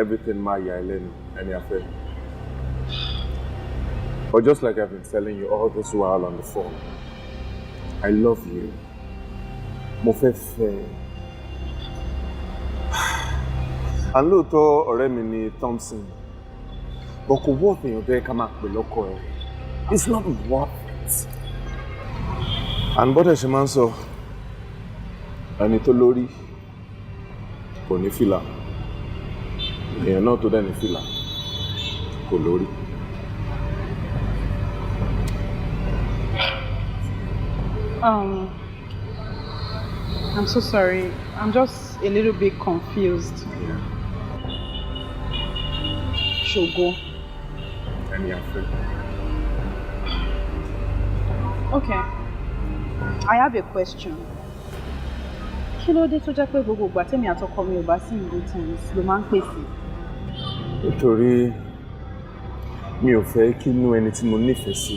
Everything máa yà ẹ́ lẹ́nu, ẹni afẹ́. But just like I've been telling you all this while on the phone, I love you. Mo fẹ́ fẹ́ ẹ. And lóòótọ́, ọ̀rẹ́ mi ni Thompson. But kò worth èèyàn tó yẹ ká máa pè lọ́kọ ẹ̀. It's not worth it. And bọ́dẹ̀ ṣe máa ń sọ, ẹni tó lórí kò ní fìlà. Èèyàn náà tó dẹ̀ ní fìlà kò lórí. I'm so sorry. I'm just a little bit confused. Yeah. Ṣògo. Ẹni afẹ́. Okay. I have a question. Kí ló dé tó jẹ́ pé gbogbo ìgbà tèmi àtọkọ mi ò bá sí in good terms ló máa ń pèsè? Nítorí mi ò fẹ́ kí inú ẹni tí mo nífẹ̀ẹ́ sí